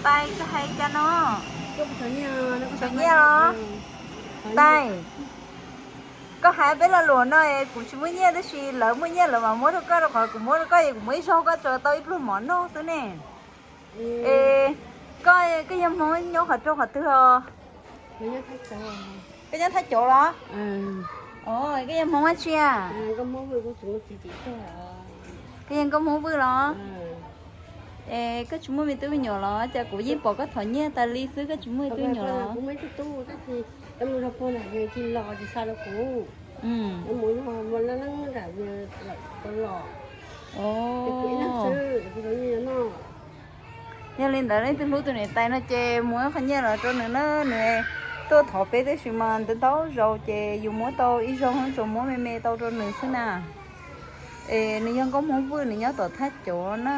Tais, koj hais cas no? Txom nyem los? Tais, koj hais peb lo lus no es kuv tsis muaj nyiaj tab sis lawv muaj nyiaj lawv mas muab rau koj, rau qhov kuv muab rau koj es kuv muab ib zaug koj tsuas tau ib pluag mov noj xwb ne. Es koj, koj yog Hmoob nyob qhov rau qhov twg os? Koj nyob Thaj Cauv los? Koj yog Hmoob dab tsi a? Koj yog nkauj Hmoob Vwj los? Es koj tsis muaj me tub me nyuam los? Cas kuv yeej pom koj thov nyiaj tas li xwb, koj tsis muaj me tub me nyuam los? Yog li ntawd leej twg hlub tus niam tais no ces mus qhov nyiaj los rau nws na, nws tuaj thov peb tab sis mas ntau ntau zaus ces yus muab tau ib zaug tsuas muab me me tau rau nws xwb na. Es nws yog nkauj Hmoob Vwj, nws nyob tom Thaj Cauv na.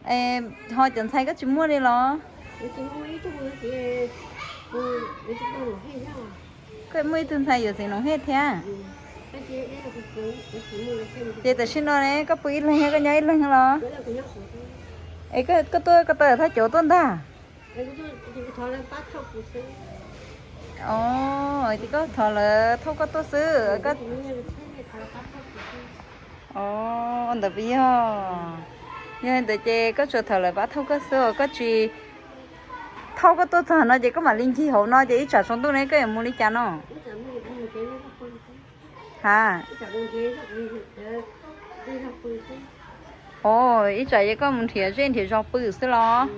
Ho cov ntxhais koj tsis muaj li los? Koj muaj ib tug ntxhais yuav txiv Noom Hej thiab. Ces tam sim no ne koj pw ib leeg thiab koj nyob ib leeg los? Es koj tuaj, koj tau Thaj Cauv tuaj ntag? Ces koj thov lawv thauj koj tuaj xwb. Ua ntawd puas yog? Yog li ntawd ces koj tsuas thov lawv pab thauj koj xwb, koj tsis thauj koj tuaj txog no ces koj mam li ncig hauv no ces ib tsam tsaus ntuj ne koj yuav mus li cas no? Ha, o, ib tsam ces koj mus nrhiav zej nrhiav zog pw xwb los?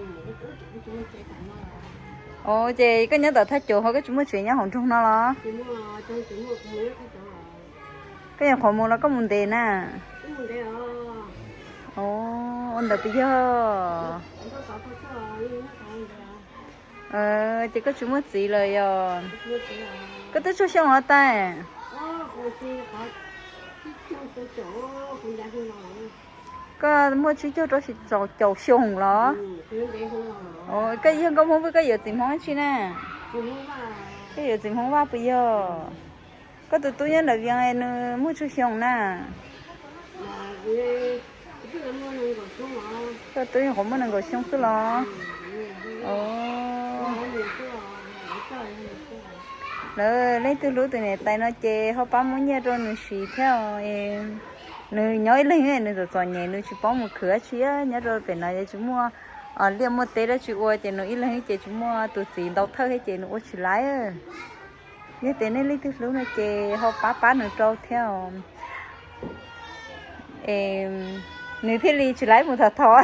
O, ces koj nyob tom Thaj Cauv ho koj tsis muaj tsev nyob hauv nroog no los? Koj nyuam qhuav mus los koj mus ntev na? O, ua ntawd puas yog? Ces koj tsis muaj txiv lawm yog? Koj twb tsawg xyoo los Tais? Koj muaj tsib caug rau caum xyoo los? Koj yog nkauj Hmoob Vwj, koj yuav txiv Hmoob dab tsi na? Koj yuav txiv Hmoob Vaj puas yog? Koj tus tub nyob ntawm Vias nws muaj tsawg xyoo na? Koj tub nyuam qhuav muaj nees nkaum xyoo xwb los? Lawv leej twg hlub tus niam tais no ces ho pab muab nyiaj rau nws siv thiab. Nws nyob ib leeg nws txom txom nyem nws tsis paub mus khwv dab tsi, nyob rau pem no ces tsis muaj liaj muaj teb dab tsi ua ces nws ib leeg ces tsis muaj tus txiv ntau thawj thiab ces nws ua tsis laib. Yog tias nej leej twg hlub no ces ho pab pab nws rau thiab. Nws thiaj li tsis laib mus thov thov.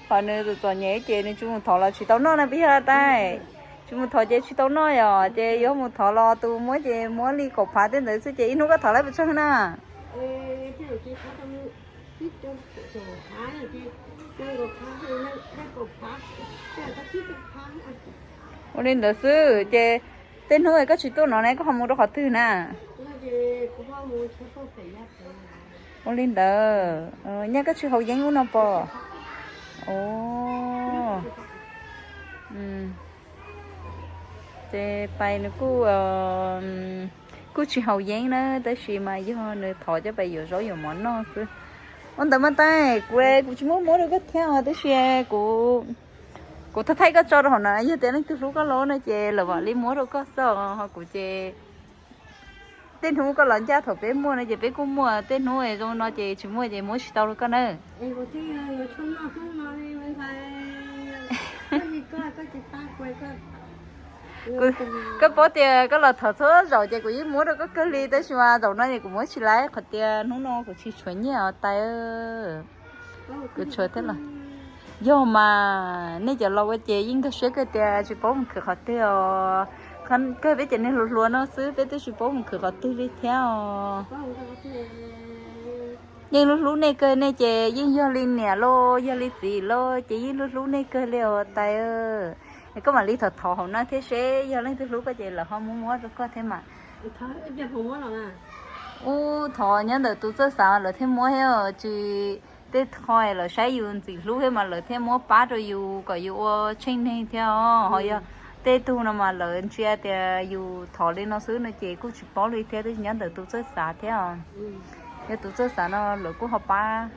Qhov nws txom txom nyem ces nws tsis mus thov los tsis tau noj na puas yog Tais? Tsis mus thov ces tsis tau noj yom, ces yuav mus thov los tus muab ces muab li kaum phav tej ntawd xwb ces ib hnub koj thov laib puas tsawg na? Ua li ntawd xwb ces tej hnub koj tsis tuaj no ne koj ho mus rau qhov twg na? Ua li ntawd, nyaj koj tsis haus yeeb ub no pom? Ces Pais nws kuj, kuj tsis haus yeeb na, tab sis mas yog nws thov coj pais yuav zaub yuav mov noj xwb. Ua ntawd mas Tais, kuv, kuv tsis muab muab rau koj thiab os, tab sis kuv, kuv thaij thaij koj tso rau hauv no, yog tias leej twg hlub koj los no ces lawv mam li muab rau koj xwb os, ho kuv ces tej hnub koj los ncaj thaum peb muaj no ces peb kuj muaj, tej hnub zoo no ces tsis muaj ces muab tsis tau rau koj nawb. Koj paub tias koj los thov txhua zaus ces kuv yeej muab rau koj kawg li, tab sis mas zaum no ces kuv muab tsis laib qhov tias hnub no kuv tsis tshuav nyiaj os Tais. Kuv tshuav thiab los. Yog mas, nej cov laus ua ces yeej nkag siab kawg tias tsis paub mus khwv qhov twg os. Kawg peb cov neeg hluas hluas no xwb peb twb tsis paub mus khwv qhov twg li thiab os. Yeej hlub hlub nej kawg, nej ces yeej yog li niam los yog li txiv los ces yeej hlub hlub nej kawg li os Tais. Es koj mam li thov thov hauv no thiab seb yog leej twg hlub koj ces lawv ho muab muab rau koj thiab mas. Ub, thov nyob ntawm tus txawj xav lawv thiaj muab thiab, tsis tej qho lawv saib yus ntxim hlub thiab mas lawv thiaj muab pab rau yus kom yus ua tsheej neeg thiab os. Ho yog tej tug no mas lawv ntsia tias yus thov li no xwb no ces kuj tsis paub li thiab, tab sis nyob ntawm tus txawj xav thiab os. Yog tus txawj xav no lawv kuj ho pab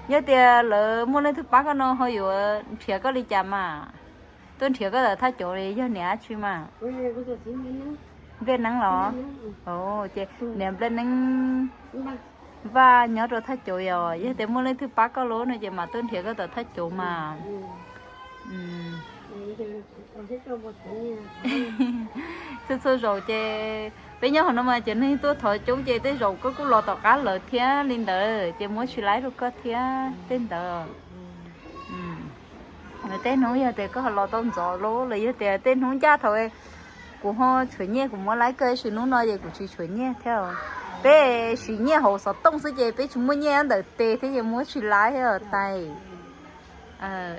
Yog tias lawv muaj leej twg pab koj no ho yuav nrhiav koj li cas mas? Tuaj nrhiav koj tom thaj cauv li yog niam dab tsi mas? Nplej Neeb los? Ces niam Nplej Neeb Vaj nyob rau thaj cauv yog, yog tias muaj leej twg pab koj lawm no ces mam tuaj nrhiav koj tom thaj cauv mas. Txhua txhua zaus ces peb nyob hauv no mas cov neeg tuaj thov coob ces tej zaum koj kuj los tom qab lawv thiab li ntawd ces muab tsis laib rau koj thiab tej ntawd. Tej hnub yog tias koj ho los tau ntxov lawm los yog tias tej hnub ncaj thaum kuv ho tshuav nyiaj kuv muab laib koj, tab sis hnub no ces kuv tsis tshuav nyiaj thiab. Peb siv nyiaj hauv xov tooj xwb ces peb tsis muaj nyiaj ntawm tes thiab ces muab tsis laib thiab tais.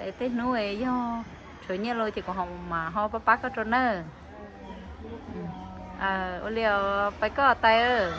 Es tej hnub yog tshuav nyiaj lawm ces kuv ho mas ho pab pab koj rau nawb. Ua li os, pab koj tais.